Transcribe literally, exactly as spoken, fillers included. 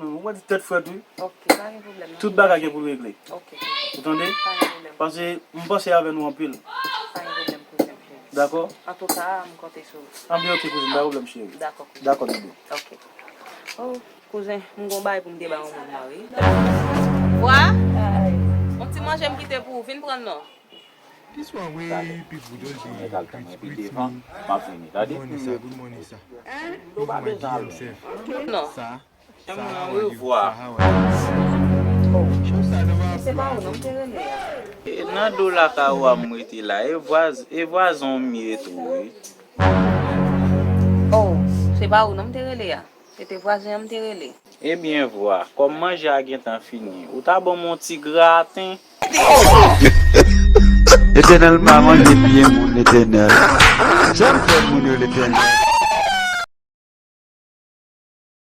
Ou wè di tèt frèt wi. Ok, pa gen pwoblèm non. Tout bagay gen pou l regle. Ok. Ou tande? Pa gen pwoblèm. Paske m panse avè nou anpil. Pa gen pwoblèm, kouzen m cheri. Dakò? Antouka, m konte sou ou. Anben ok kouzen, pa gen pwoblèm cheri. Dakò, kouzen. Dakò doudou. Ok. Oh, kouzen, m gon bagay pou m te ba yon moun mwen wi. Vwa? Yon ti manje m kite pou ou, vin pran l non. This one wey people just dey retweet me. Good morning sir, good morning sir. Good morning D M sir. Non. Sa, sa, how are you? Sir, how are you? Oh. Show sir, no, se pa ou non m te rele a. E nan do lakay ou a m rete la, e vwaz-, e vwazen w m ye tou wi. Oh, se pa ou non m te rele a. Se te vwazen an m te rele. Ebyen vwa, kòm manje a gentan fini, ou ta ban m yon ti graten? Letènèl pa manje pye moun, Letènèl. Sa m fè moun yo, Letènèl?